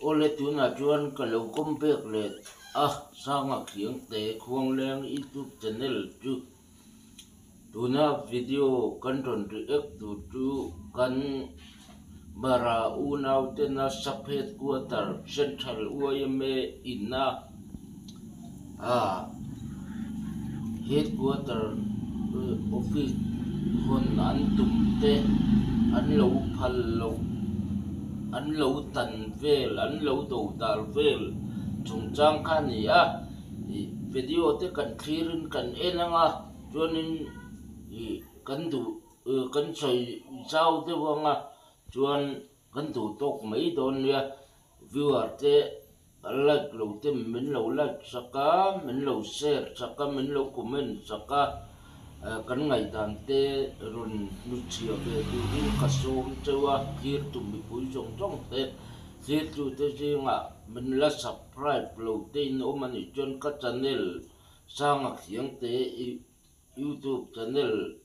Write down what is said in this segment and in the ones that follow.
Awle tunah chuan ka lo kawm pek leh a Sanga Khiangte Khuangleng YouTube channel chu tuna video kan rawn react tur chu kan Mara unautena Sub Headquarter Central yma ina Headquarter office hawn an tum te an lo phal loh an lo tan vel an lo do dal vel chungchang kha a ni a ih video te kan thlirin kan en anga chuanin ih kan duh kan sawi zau deuh anga chuan kan duh tawk mai dawn nia viewer te. A like lo te min lo like sak a, min lo share sak a, min lo comment sak a, kan ngaihdan te rawn hnuchhiah ve turin ka sawm cheu a, thirtu mipui zawng zawng te, thirtu te zingah min la subscribe lo te in awm a nih chuan ka channel Sanga Khiangte YouTube channel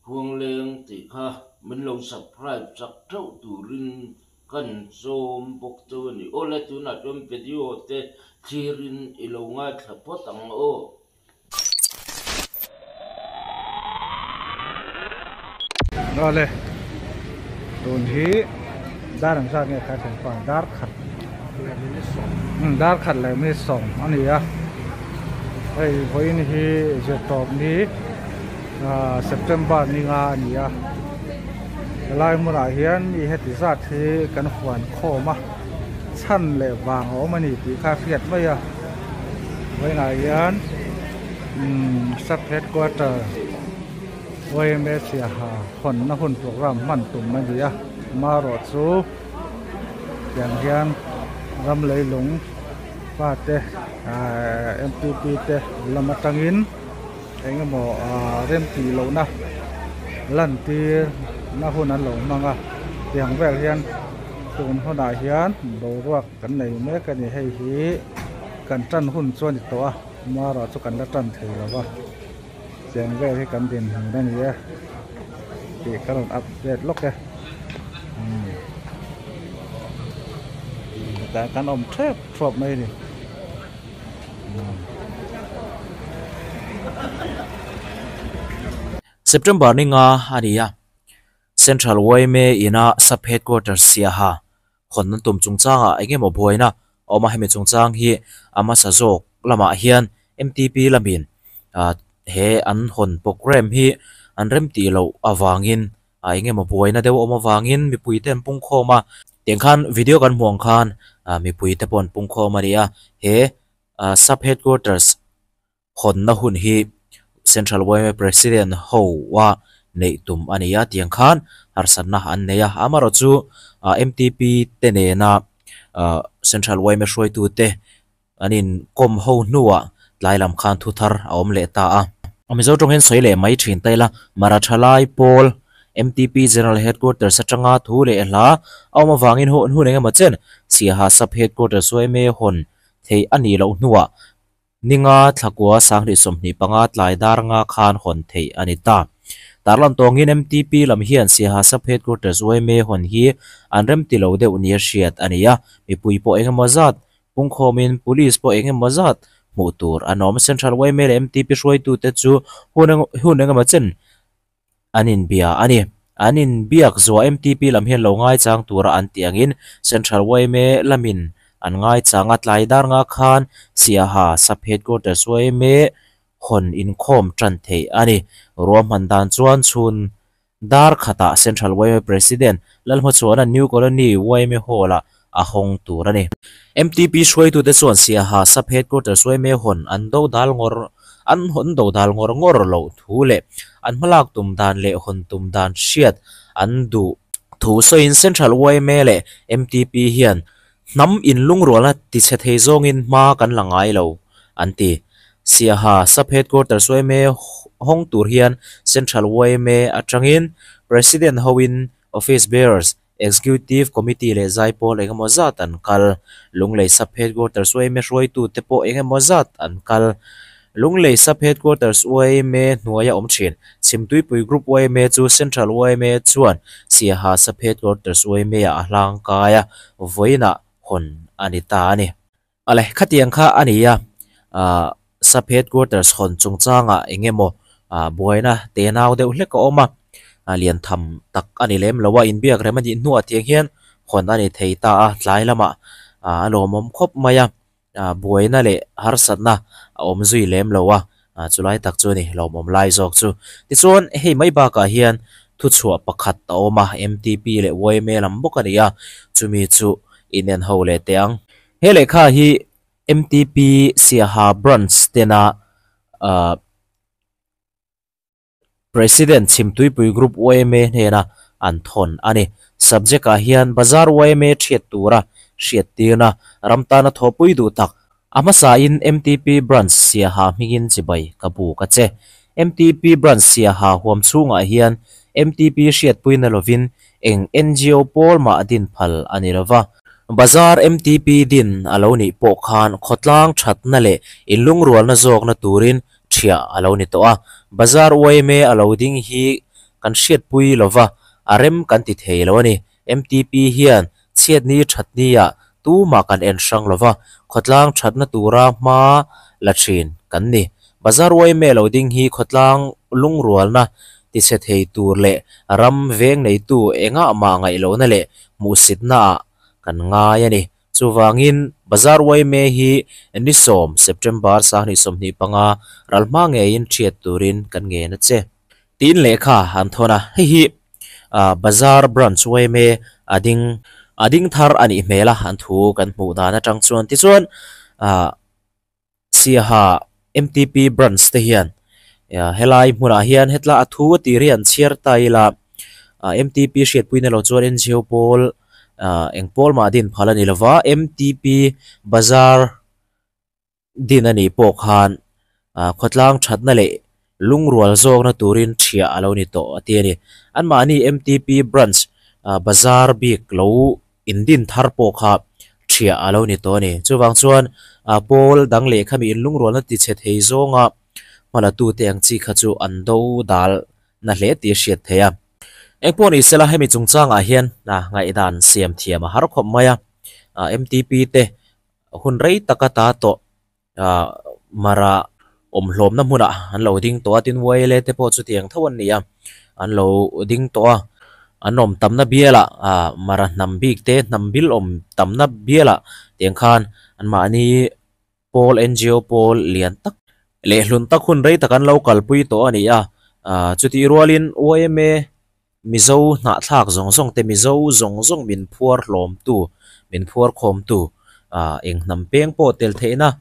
Khuangleng tih kha min lo subscribe chak theuh turin kan sawm bawk cheu a ni. Awle tunah chuan video te thlirin i lo ngaithla phawt ang aw. Awle tun hi dar ang zat nge kha thlen pa dar khat dar khat leh minute sawm a ni a hei vawiin hi zirtawp ni. September ni nga a ni a helai hmunah hian mi heti zat hi kan huan khawm a chhan leh vang a awm a ni tih kha a hriat mai a vawiinah hian umm sub headquarter yma siaha hawnna hun program hman tum a ni a amaherawhchu tiang hian ram leilung fate ahh M T P te lam atangin. Eng emaw rem tih lohna lantir na hun an lo hmang a tiang vel hian tun hunah hian boruak kan nei mek a ni hei hi kan tan hun chu a ni tawh a amaherawh chu kan la tan thei lo va tiang vel hi kan dinhmun a ni e tih ka rawn update lawk e hetah kan awm thep thuap mai a ni. September ni nga a ni a, Central yma ina Sub Headquarters Siaha hawn an tum chungchangah eng emaw buaina a awm a, hemi chungchang hi a hmasa zawk lamah hian MTP lamin he an hawn programme hi an remtih loh avangin a eng emaw buaina deuh a awm avangin mipui te an pung khawm a tiang khan video kan hmuh ang khan ah mipui te pawh an pung khawm a ni a he ah sub headquarters hawnna hun hi central yma president ho a neih tum a ni a tiang khan harsatna an nei a amaherawh chu ah M T P te nena ah central yma hruaitu te An inkawm ho hnuah tlai lam khan thu thar a awm leh ta a. Mizo tawng hian sawi leh mai thin ta ila, Mara Thalai Pawl, MTP General Headquarters atanga thu leh hla a awm avangin hun hun engemaw chen Siaha Sub Headquarters yma hawn theih a nih loh hnuah ninga thlakua sanghnih 25 tlai dar nga khan hawn theih a ni ta. Tarlan tawngin MTP lam hian Siaha Sub Headquarters yma hawn hi an remti lo deuh nia hriat a ni a, mipui pawh engemaw zat Pungkhawmin Police pawh eng emaw zat hmuh tur an awm. Central yma leh MTP hruaitute chu hun hun eng emaw chen an inbia a ni. An inbiak zuah MTP lam hian lo ngaichang tura an tih angin Central yma lamin an ngaichang a. Tlai dar nga khan Siaha Sub Headquarters yma hawn inkhawm tan theih a ni. Ruahman dan chuan chhun Dar khatah Central yma President Lalhmachhuana New Colony yma Hall-ah a hawng tur a ni. MTP hruaitute chuan Siaha Sub Headquarters yma hawn an do dal ngawr an hawn do dal ngawr ngawr loh thu leh an hmalak tum dan leh hawn tum dan hriat an duh thu sawiin Central yma leh MTP hian hnam inlungrualna tichhe thei zawngin hma kan la ngai lo an ti. Siaha Sub Headquarters yma hawng tur hian Central yma atangin President hoin Office Bearers, Executive Committee leh Zaipawl engemaw zat an kal. Lunglei Sub Headquarters yma hruaitute pawh engemaw zat an kal. Lunglei Sub Headquarters yma hnuaia awm thin. Chhimtuipui Group yma chu Central yma chuan Siaha Sub Headquarters yma-ah a hlangkai a, vawiinah. hawn a ni ta a ni. Awle, khatiang kha a ni a, ah sub headquarters hawn chungchangah eng emaw ah buaina tenau deuh hlek a awm a, a lian tham tak a ni lem lo a, inbiak rem a nih hnuah tiang hian hawn a ni thei ta a, tlai lamah ah a lawmawm khawp mai a, ah buaina leh harsatna a awm zui lem lo a, ah chulai tak chu a ni lawmawm lai zawk chu. Tichuan hei mai bakah hian thuchhuah pakhat a awm a, M_T_P leh Y_M_A lam bawk a ni a, chumi chu inen ho leh teh ang. He lehkha hi M_T_P Siaha Branch tena ah President Chhimtuipui Group yma hnena an thawn a ni. Subject ah hian Bazar yma thiat tura hriattirna ram tana thawhpui duh tak a hmasain MTP Branch Siaha hmingin chibai ka buk a che. MTP Branch Siaha huam chhungah hian MTP hriatpuina lovin eng NGO pawl mah din phal a ni lova. Bazar MTP din a lo nih pawh khan khawtlang thatna leh inlungrualna zawkna turin ṭhiah a lo ni tawh a, bazar yma a lo ding hi kan hriatpui lo va, a rem kan ti thei lo a ni. MTP hian chhiatni ṭhatnia tumah kan en hrang lo va, khawtlang ṭhatna tura hma la ṭhin kan ni. Bazar yma lo ding hi khawtlang lungrualna tichhe thei tur leh ram veng neitu engah mah ngaih lohna leh hmuhsitnaah kan ngai a ni. Chuvangin, Bazar yma hi ni sawm, September 2025, ral hma ngeiin thiat turin kan ngen a che. Tiin lehkha an thawn a, hei hi Bazar Branch yma a ding a ding thar a nih hmel a, an thu kan hmuh dan atang chuan. Tichuan, Siaha MTP Branch te hian helai hmunah hian hetla a thu a tir hi an chhiar ta ila MTP hriatpuina lo chuan NGO pawl eng pawl mah din phal a ni lova MTP bazar din a nih pawh khan khawtlang thatna leh lungrual zawkna turin thiah a lo ni tawh a ti a ni. Anmahni MTP Branch bazar bik lo Indin thar pawh kha thiah a lo ni tawh a ni. Chuvang chuan pawl dang leh khami inlungrualna tichhe thei zawnga hmalatute ang chi kha chu an do dal na hle tih a hriat theih a. Engpawh ni sela hemi chungchangah hian ngaihdan siam thiam a har khawp mai a. MTP te hun rei taka ta tawh Mara awm hlawmna hmunah an lo ding tawh a, tin YLA te pawh chutiang tho an ni a, an lo ding tawh a, an awm tamna bialah Mara hnam bik te hnam bil awm tamna bialah tiang khan anmahni pawl NGO pawl lian tak leh hlun tak hun rei tak an lo kalpui tawh a ni a, chutih rualin YMA Mizo hnahthlak zawng zawng te, Mizo zawng zawng min phuar hlawmtu, min phuar khawmtu, eng hnam peng pawh tel theihna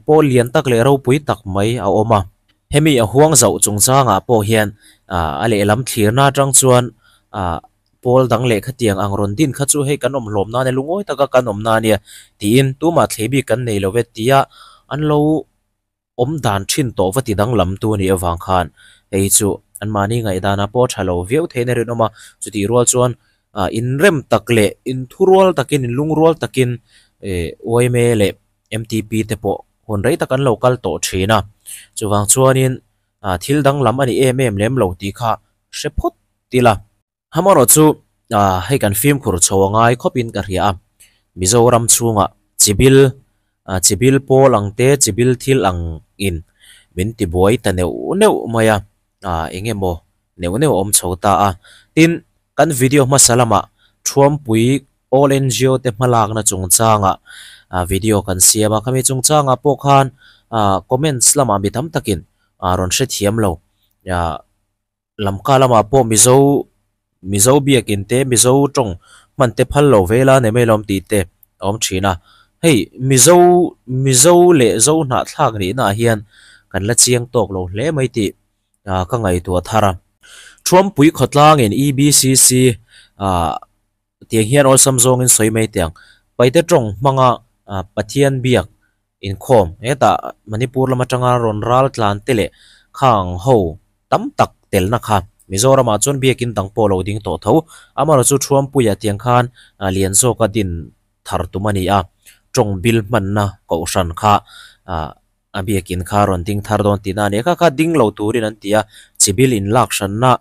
pawl lian tak leh ropui tak mai a awm a. Hemi a huang zauh chungchangah pawh hian a lehlam thlirna atang chuan pawl dang leh khatiang ang rawn din kha chu hei kan awm hlawm nan e, lungawi taka kan awm nan nia tiin tumah thlei bik kan nei lo ve tia an lo awm dan thin tawh va ti danglam tu a nih avang khan hei chu anmahni ngaihdanah pawh tha lo viau theiin a rinawm a, chutih rual chuan ah inrem tak leh inthurual takin inlungrual takin eh yma leh M_T_P te pawh hun rei tak an lo kal tawh thin a, chuvang chuanin ah thil danglam a ni em em lem lo tih kha hre phawt ila. Hamarawh chu hei kan fimkhur chho a ngai khawpin ka hria a, Mizoram chhungah chibil chibil pawl ang te chibil thil ang in min ti buai ta neuh neuh mai a, eng emaw neuh neuh a awm chho ta a. Tin, kan video hmasa lamah Thuampui All NGO te hmalakna chungchangah video kan siam a, khami chungchangah pawh khan comments lamah mi tam takin rawn hrethiam lo. Lamka lamah pawh Mizo Mizo biakin te Mizo tawng hman te phal lo ve la nei mai lawm tih te a awm thin a. Hei Mizo Mizo leh Zo hnahthlak nihna ah hian kan la chiang tawk lo hle mai tih ka ngaihtuah thar a. Thuampui khawtlangin EBCC ah tiang hian awlsam zawngin sawi mai teh ang. Paite tawng hmanga Pathian biak inkhawm hetah Manipur lam atanga rawn ral tlan te leh khang ho tam tak telna kha Mizoramah chuan biakin dang pawh lo ding tawh tho. Amaherawhchu Thuampuia tiang khan lian zawka din thar tum a ni a, tawng bil hmanna kohhran kha A biakin kha rawn ding thar dawn tihna a ni a, kha kha ding lo turin an ti a, chibil inlak hranna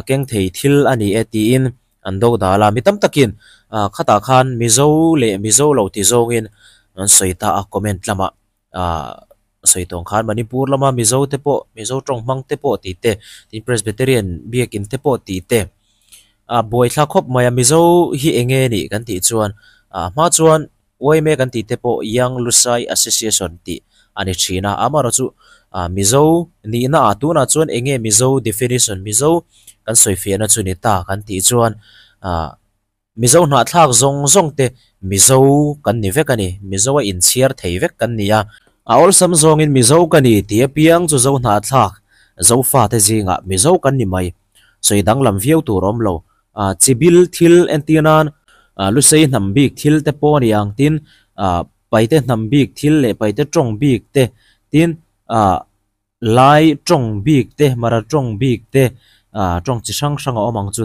keng thei thil a ni e tiin an do dal a, mi tam takin Khatah khan Mizo leh Mizo lo ti zawngin an sawi ta a comment lamah ah sawi tawng khan Manipur lama Mizo te pawh Mizo tawng hmang te pawh tih te tin Presbyterian biakin te pawh tih te ah buaithla khawp mai a Mizo hi eng nge nih kan tih chuan ah hma chuan Uaime kan tih te pawh Young Lusai Association tih a ni thin a amaherawhchu ah Mizo nihna ah tunah chuan eng nge Mizo definition Mizo kan sawi fiahna chu ni ta kan tih chuan ah Mizo hnahthlak zawng zawng te Mizo kan ni vek a ni Mizo a inchhiar thei vek kan ni a a awlsam zawngin Mizo ka ni tih apiang chu Zo hnahthlak Zofa te zingah Mizo kan ni mai sawi danglam viau tur a awm lo. Chibil thil entir nan Lusei hnam bik thil te pawh a ni ang tin Paite hnam bik thil leh Paite tawng bik te tin Lai tawng bik te Mara tawng bik te tawng chi hrang hrang a awm ang chu.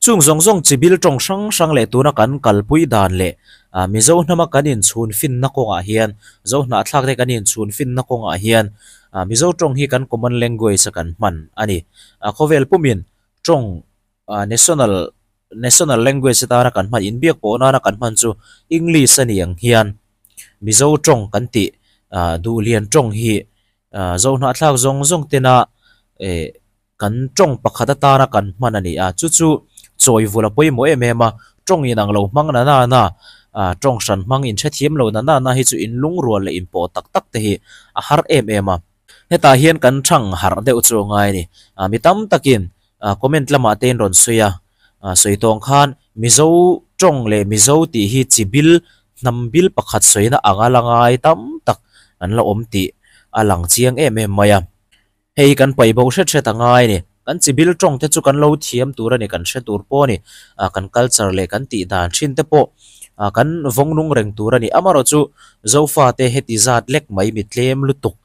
Chung zawng zawng chibil tawng hrang hrang leh tuna kan kalpui dan leh Mizo hnama kan inchhun finna kawngah hian Zo hnahthlak te kan inchhun finna kawngah hian Mizo tawng hi kan common language a kan hman a ni. Khawvel pumin tawng national national language atana kan hman inbiak pawh nana kan hman chu English a ni ang hian Mizo tawng kan tih duhlian tawng hi Zo hnahthlak zawng zawng tena eh kan tawng pakhat atana kan hman a ni a chu chu chawi vul a pawimawh em em a tawng inang lo hmang na nana tawng hran hmang inhrethiam lo na nana hi chu inlungrual leh inpawh tak tak te hi a har em em a. Hetah hian kan thang harh deuh chu a ngai a ni. Mi tam takin comment lamah te in rawn sawi a, sawi tawng khan Mizo tawng leh Mizo tih hi chi bil, hnam bil pakhat sawina anga la ngai tam tak an la awm tih a lang chiang em em mai a. Hei hi kan paih bo hret hret a ngai a ni. Kan chi bil tawng te chu kan lo thiam tur a ni, kan hre tur pawh a ni. Kan culture leh kan tih dan thin te pawh kan vawng nung reng tur a ni. Amaherawhchu Zofate heti zat lek mai mi tlem lutuk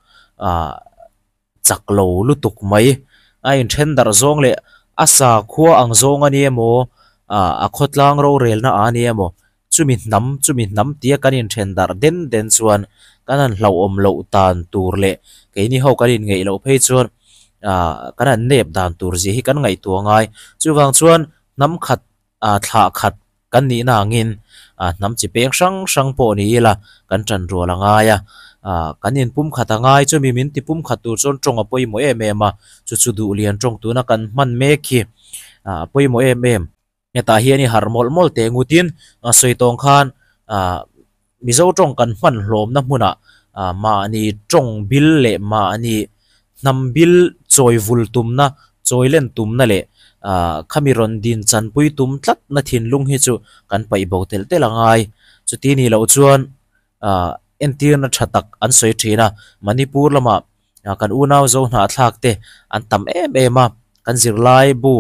chak lo lutuk mai. A inthen darh zawng leh a sakhua ang zawng a ni emaw, a khawtlang rorelna a ni emaw, chumi hnam chumi hnam tia kan inthen darh den den chuan kan han hlauhawm loh dan tur leh keini ho kan inngeih loh phei chuan kan han nep dan tur zia hi kan ngaihtuah ngai. Chuvang chuan hnam khat thlah khat kan nihna angin hnam chi peng hrang hrang pawh ni ila kan tan rual a ngai a, kan inpum khat a ngai chumi min ti pum khat tur chuan tawng a pawimawh em em a, chu chu duh lian tawng tuna kan hman mek hi a pawimawh em em. Hetah hian i harh mawlh mawlh teh ngutin sawi tawng khan Mizo tawng kan hman hlawmna hmunah mahni tawng bil leh mahni hnam bil chawi vul tumna, chawi len tumna leh khami rawn din chanpui tum tlatna thinlung hi chu kan paih bo telh telh a ngai. Chuti nih loh chuan entirna tha tak an sawi thin a, Manipur lamah kan unau zo hnahthlak te an tam em em a, kan zirlai bu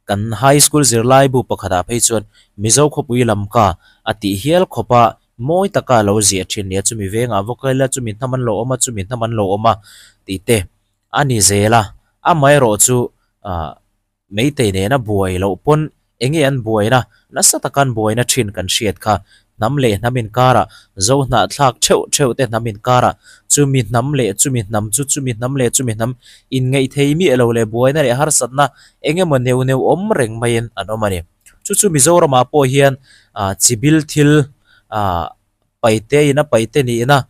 Kan high school zirlai bu pakhatah phei chuan Mizo khawpui lamka a tih hial khawpa mawi taka a lo ziah thin nia chumi vengah va kal ila chumi hnam an lo awm a chumi hnam an lo awm a tih te a ni zel a amaherawh chu ah meitei nena buai loh pawn eng nge an buaina nasa taka an buaina thin kan hriat kha Hnam leh hnam inkarah, Zo hnahthlak theuh theuh te hnam inkarah, chumi hnam leh chumi hnam chu chumi hnam leh chumi hnam inngeih thei miah lo leh buaina leh harsatna eng emaw neuh neuh awm reng maiin an awm a ni. Chu chu Mizoramah pawh hian chibil thil paite in a paite nihna,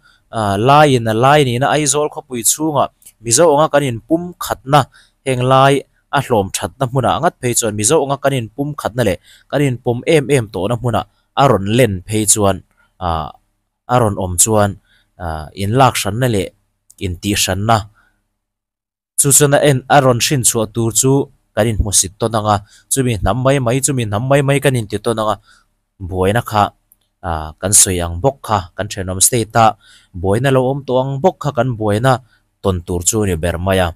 lai in a lai nihna Aizawl khawpui chhungah Mizo anga kan inpum khatna heng lai a hlawm thatna hmunah ngat phei chuan Mizo anga kan inpum khatna leh kan inpawm em em tawhna hmunah a rawn len phei chuan ah a rawn awm chuan ah inlak hranna leh intih hranna chu chuan a en a rawn hrin chhuah tur chu kan inhmusit tawn ang a chumi hnam mai mai chumi hnam mai mai kan inti tawn ang a buaina kha ah kan sawi ang bawk kha kan thenawm state a buaina lo awm tawh ang bawk kha kan buaina tawn tur chu a ni ber mai a.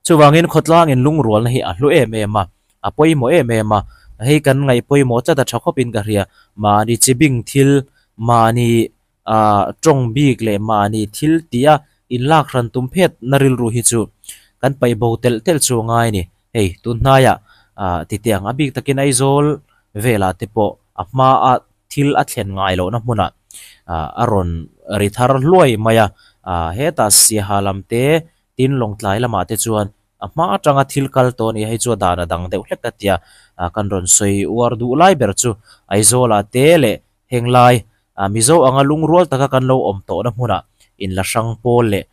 Chuvangin khawtlang in lungrualna hi a hlu em em a, a pawimawh em em a, hei kan ngaih pawimawh tlat a tha khawpin ka hria, mahni chi bing thil, mahni ah tawng bik leh mahni thil tih a inlak hran tum phet na rilru hi chu kan paih bo telh telh chu a ngai a ni. Hei tun hnaiah ah titiang a bik takin Aizawl velah te pawh a hma a thil a thlen ngai lohna hmunah ah a rawn ri thar hluai mai a, ah hetah Siaha lam te Tin, Lawngtlai lamah te chuan A hma atanga thil kal tawh a ni a, hei chu a dan a dang deuh hlek a tia kan rawn sawi uar duh lai ber chu Aizawlah te leh heng lai Mizo anga lungrual taka kan lo awm tawhna hmunah inla hrang pawl leh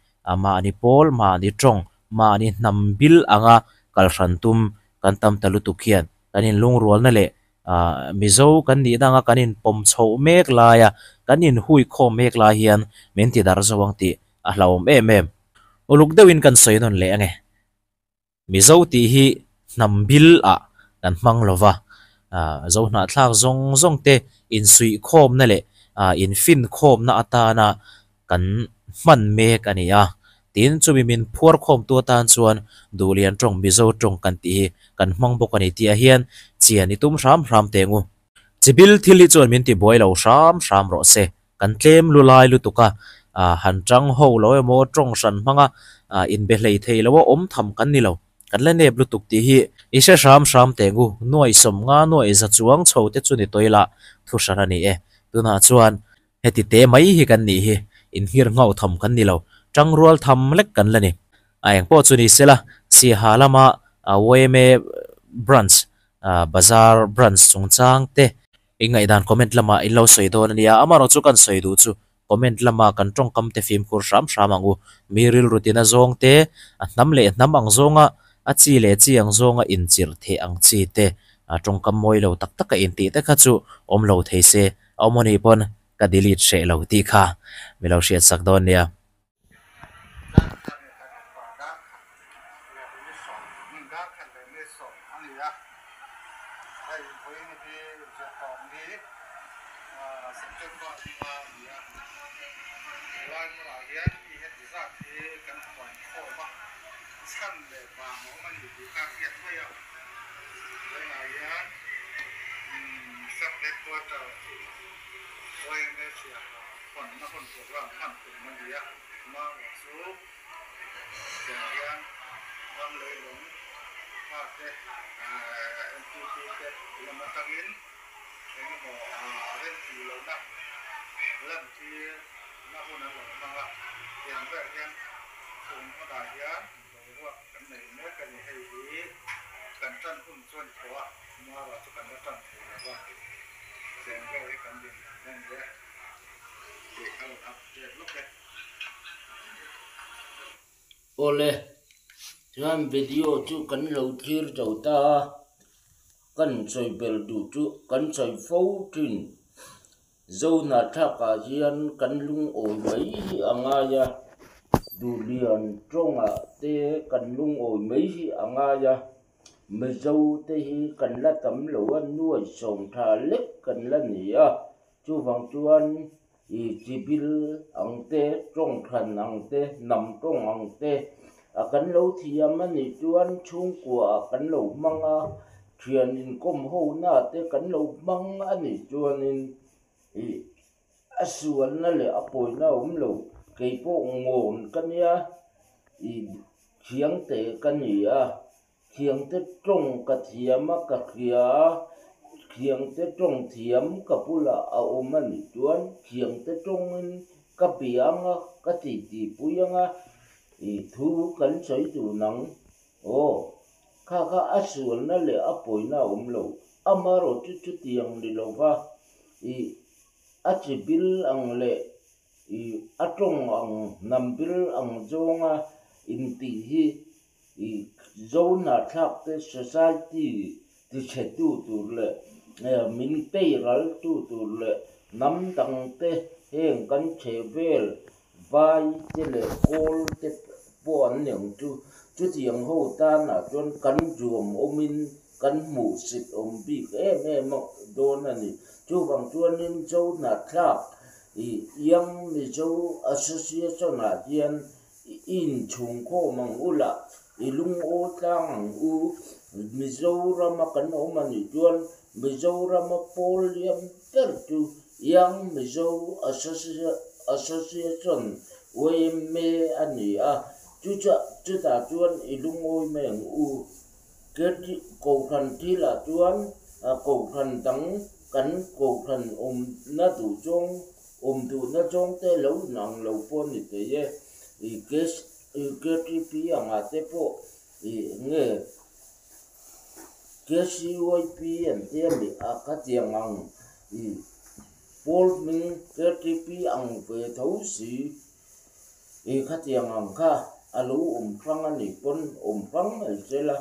mahni pawl, mahni tawng, mahni hnam bil anga kal hran tum kan tam ta lutuk hian kan inlungrualna leh Mizo kan nihna anga kan inpawm chhoh mek laia kan inhuikhawm mek lai hian min ti darh zo ang tih a hlauhawm em em. Uluk deuhin kan sawi nawn leh ange. Mizo tih hi hnam bil ah kan hmang lo va, Zohnahthlak zawng zawng te insuihkhawmna leh infinkhawmna atana kan hman mek a ni a. Tin, chumi min phuarkhawmtu atan chuan Duhlian tawng, Mizo tawng kan tih hi kan hmang bawk a ni tih ah hian chian i tum hram hram teh ngu. Chibil thil hi chuan min tibuai lo hram hram rawh se. Kan tlem lu lai lutuk a, han tang ho lo emaw tawng hran hmanga inbe hlei thei lo a awm tham kan ni lo. Kan la nep lutuk tih hi i hre hram hram teh ngu. Nuaih sawmnga nuaih za chuang chho te chu ni tawi lah thu hran a ni e. Tunah chuan heti te mai hi kan nih hi inhir nghauh tham kan ni lo. Tangrual tham lek kan la ni. A eng pawh chu ni sela, Siaha lama yma branch Bazar branch chungchang te i ngaihdan comment lamah in lo sawi dawn a nia, amaherawh chu kan sawi duh chu comment lama kan tawngkam te fimkhur hram hram ang u, mi rilru tina zawng te, a hnam leh hnam ang zawnga a chi leh chi ang zawnga inchirh theh ang chi te, tawngkam mawi lo tak taka intih te kha chu awm lo thei se, a awm anih pawn ka delete hreh lo tih kha mi lo hriatsak dawn nia. Kum a ni a, hmarawh chu tiang hian ram leilung fate NTP te lam atangin eng emaw remtih lohna lantir na hun an lo hmang a, tiang vel hian chung hmunah hian boruak kan nei mek a ni. Hei hi kan tan hun chu a ni tawh a, hmarawh chu kan la tan thei lo va, tiang vel hi kan din a ni e. Awle, chuan video chu kan lo thlir zo ta a, kan sawi ber duh chu kan sawi fo thin. Zohnahthlakah hian kan lungawi mai hi a ngai a, Duhlian tawngah te kan lungawi mai hi a ngai a, Mizo te hi kan la tam lo a, nuai sawm tha lek kan la ni a. Chuvang chuan i chibil ang te, tawngthlan ang te, hnam tawng ang te a kan lo thiam a nih chuan chhungkua ah kan lo hmang a, thian inkawm ho na te kan lo hmang a nih chuanin i a sualna leh a pawina a awm lo. Kei pawh ngawn ka nia, i thiangte ka ni a. Thiangte tawng ka thiam a, ka hria a, thiangte tawng thiam ka bulah a awm a nih chuan thiangte tawngin ka bia ang a, ka titi pui ang a, i thu kan sawi dun ang. Aw, kha kha a sualna leh a pawina a awm lo. Amaherawh chu chutiang ni lova i a chi bil ang leh i a tawng ang hnam bil ang zawnga intih hi I Zohnahthlak te society tichhe tu tur leh min pei ral tu tur leh hnam dang te heng kan chhe vel vai te leh kawl te pawh an ni ang chu. Chutiang ho tanah chuan kan zuam awmin kan hmuhsit awm bik em em dawn a ni. Chuvang chuanin Zohnahthlak i Young Mizo Association ah hian I inchhungkhawm ang u lah, i lungaw tlang ang u. Mizorama kan awm a nih chuan Mizorama pawl liam ber chu Young Mizo Association, YMA, a ni a, chutah chuan i lungawi mai ang u. Kohhran thilah chuan kohhran dang kan kohhran awmna duh zawng Awm duhna zawngte lo inang lo pawh a ni thei e. I KTP angah te pawh Ih nge KCYP an tia mi a khatiang ang ih pawl hming KTP ang ve tho si ih khatiang ang kha a lo awm hrang a nih pawn awm hrang mai zel a.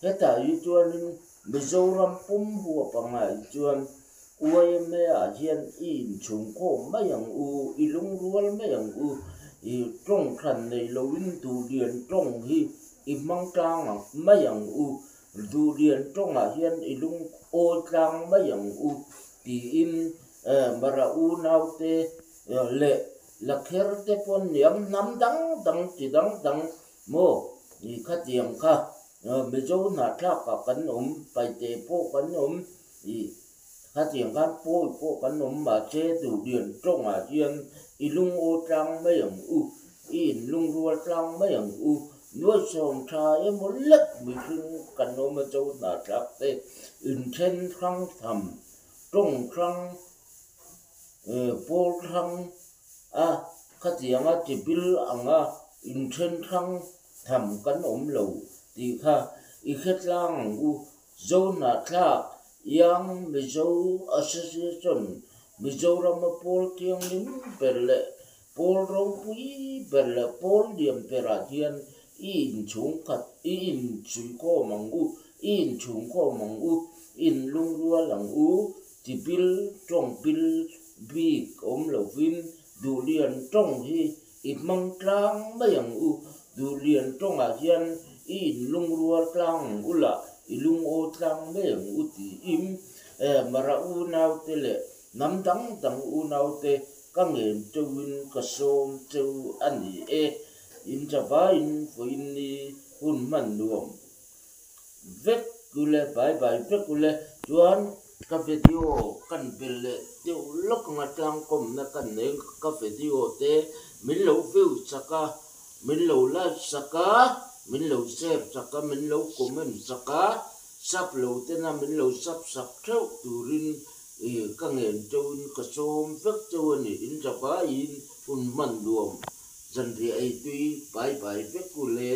Hetah hi chuanin Mizoram pum huap angah hi chuan YMA ah hian i inchhungkhawm mai ang u, i lungrual mai ang u, i tawng hran nei loin duhlian tawng hi i hmang tlang mai ang u, duhlian tawngah hian i lungawi tlang mai ang u tiin Mara unaute leh Lakher te pawn niang hnam dang dang chi dang dang maw i khatiang kha Mizo hnahthlak ah kan awm, Paite pawh kan awm i khatiang khan pawi pawh kan awm mahse duhlian tawngah hian i lungaw tlang mai ang u, i inlungrual tlang mai ang u, nuaihsawm tha emaw lek mihring kan awm a Zo hnahthlak te inthen hrang tham tawng hrang pawl hrang a khatianga tibil anga inthen hrang tham kan awm lo tih kha i hre tlang ang u. Zohnahthlak Young Mizo Association Mizorama pawl thianghlim ber leh pawl ropui ber leh pawl lian berah hian i inchhungkhat i insuihkhawm ang u, i inchhungkhawm ang u, i inlungrual ang u, tibil tawng bil bik awm lovin Duhlian tawng hi I hmang tlang mai ang u, Duhlian tawngah hian i inlungrual tlang ang u lah, i lungaw tlang mai ang u tiin Mara unaute leh hnam dang dang unaute ka ngen teuhin ka sawm cheu a ni e. In chavaiin vawiin ni hun hman nuam vek ule, bye bye vek ule. Chuan ka video kan bel leh deuh lawk anga tlangkawmna ka nei ka video te min lo view chak a, min lo like chak a, min lo share chak a, min lo comment chak a, sub lo tena min lo sub sak theuh turin ka ngen cheuhin ka sawm vek cheu a ni. In zavaiin hun hman nuam zanriah ei tui bye bye vek ule.